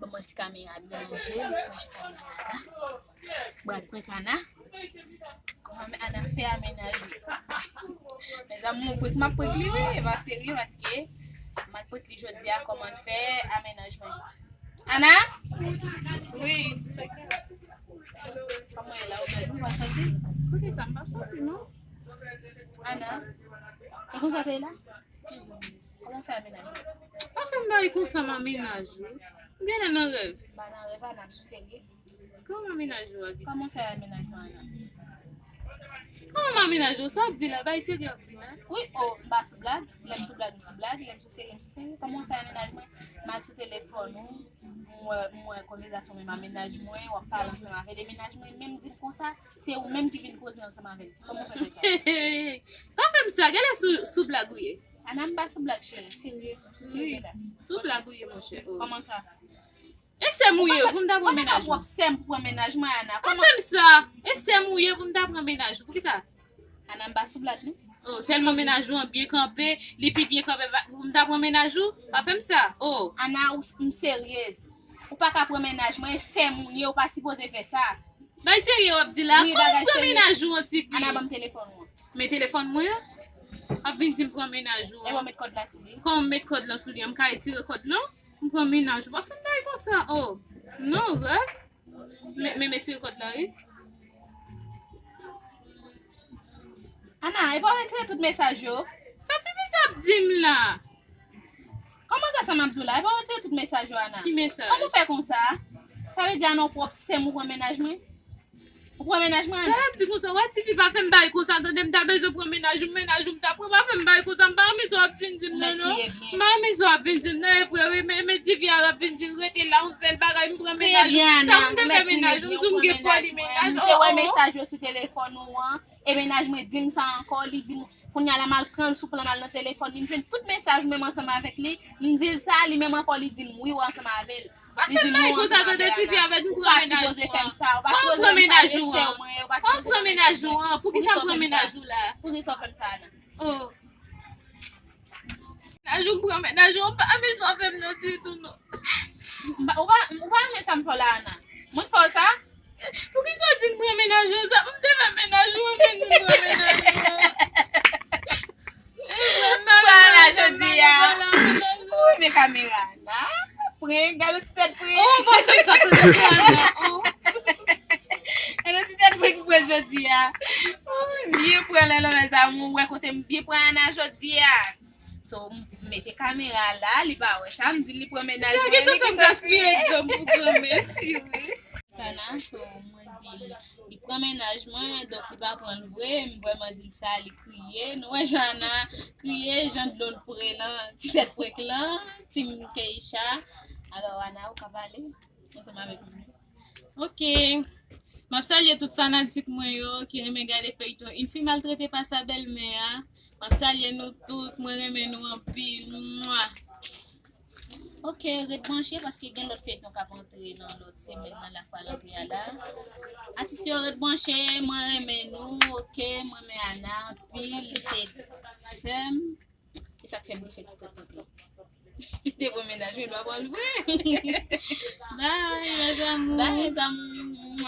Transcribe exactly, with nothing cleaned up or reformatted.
Bon, mwen si kamera ap deranje, mwen si kamera la. Mwen prank Ana. Kòman Ana fè a mennaj li? Mezanmi, mwen prank, m ap prank li wi, e pa serye paske m al prank li jodi a, kòman fè a mennaj mwen. Ana? Wi. Kòman e la, ou bèl, ou pa sòti? Kote sa, m p ap sòti non. Ana? E konsa te la? Kòman fè a mennaj mwen? Pa fè m bagay konsa, m a mennaj ou. M genlè nan rèv. M pa nan rèv, Ana, m sou serye. Kòman mennaj ou a, pitit? Kòman fè a mennaj mwen, Ana? Kòman mennaj ou? Sa w ap di la? Bay serye w ap di la? Wi, o, m pa sou blag. Lè m sou blag, m sou blag. Lè m sou serye, m sou serye. Kòman fè a mennaj mwen? M al sou telefòn ou, m wè, m wè konvèsasyon menm a mennaj mwen, w ap pale ansanm avè de mennaj mwen, menm di l konsa, se ou menm ki vin koze ansanm avè l. Kòman w fè fè sa? Pa fè m sa, genlè sou, sou blag ou ye. Ana, m pa sou blag, cheri, serye, m sou serye la. Sou blag ou ye, monchè. Oh. Kòman sa? E sè m ou ye pou m ta pran mennaj ou? Ou pa ka pwòp sè m pou pran mennaj mwen, Ana. Pa fè m sa. E sè m ou ye pou m ta pran mennaj ou. Poukisa? Ana, m pa sou blag, non. Oh, tèlman mennaj ou an byen kanpe, li pi byen kanpe, pa, pou m ta pran mennaj ou? Pa fè m sa. Oh. Ana, ou, m seryez. Ou pa ka pran mennaj mwen, e sè m ou ye, ou pa sipoze fè sa. Bay serye w ap di la. Wi, kòman bagay pran serye. Mennaj ou an ti fi? Ana, ban m telefòn ou an. Men telefòn mwen an? W ap vin di m pran mennaj ou an. E w met kòd la sou li. Kòman m met kòd lan sou li an? M ka retire kòd lan? M pran mennaj ou. Pa fè m bagay konsa. Oh. Non, rèv. Men, men, men tire kòd la, wi. Ana, e pa w retire tout mesaj yo? Sa ti fi sa ap di m la? Kòman sa, sa m ap di w la? E pa w retire tout mesaj yo, Ana? Ki mesaj? Kòman w fè konsa? Sa vle di, Ana, w pwòp sè m ou pran mennaj mwen? Ou pran mennaj mwen, Ana? Sa w ap di konsa? Wè, ti fi, pa fè m bagay konsa, tande, m ta bezwen pran mennaj ou, mennaj ou m ta pran, pa fè m bagay konsa, m pa renmen sa w ap vin di m nan, non. M pa renmen sa w ap vin di m nan, e vre, wi, men, men ti fi a ap vin di, rete la, yon sèl bagay, m pran mennaj ou. Sa m te fè mennaj ou, m di w m gen foli mennaj, oh, oh. M te wè mesaj yo sou telefòn ou an. E mennaj mwen di m sa ankò, li di m, kounye a la m al pran l sou plan, m al nan telefòn li, m jwenn tout mesaj ou menm ansanm avèk li, m di l sa, li menm ankò li di m wi, ou ansanm avè l. Pa fè m bagay konsa, tande, ti fi avèk m pran mennaj ou an. Ou pa sipoze fè m sa, ou pa sipoze fè m sa, e sè w mwen ye, ou pa sipoze fè m sa. Poukisa m pran mennaj ou la? Poukisa w fè m sa, Ana? Oh. Mennaj ou, m pran mennaj ou, ou pa renmen sa w fè m nan ditou, non. M pa, ou pa, ou pa renmen sa m fè w la, Ana? Mwen k fè w sa? Poukisa w di m pran mennaj ou sa? M te fè mennaj ou, ou vin di m pran mennaj ou. Pran la jodi a. Wi, men kamera la. Pran, gade ti tèt pran. Oh, pa fè sa, tande pran la. Oh. Gade ti tèt pran ki pran jodi a. Oh, m byen pran lè lòmè sa, mwen wè kote m byen pran Ana jodi a. So, m mete kamera la, li pa wè sa, m di li pran mennaj mwen, li gen gaspiye tan pou granmesi, wi. Ana, so, mwen di li, li pran mennaj mwen, donk li pa pran l vre, m vrèman di l sa, li kriye. Nou wè jan Ana kriye, jan dlo l pre lan, ti tèt prank lan, Team Keisha. Alò, Ana, ou ka pale ansanm avèk nou. Ok. M ap salye tout fanatik mwen yo ki renmen gade feyton Une fille maltraitée par sa belle-mère a. M ap salye nou tout. Mwen renmen nou anpil. Mwa. Ok, ret branche paske gen lòt feyton k ap antre nan lòt semèn nan la k pral antre a la. Atis yo, ret branche. Mwen renmen nou. Ok, mwen renmen Ana anpil. Li se sè m. E sa k fè m te fè ti tèt prank lan. Te pran mennaj mwen, l pa pran l vre. Bye, mes amours. Bye, mes amours.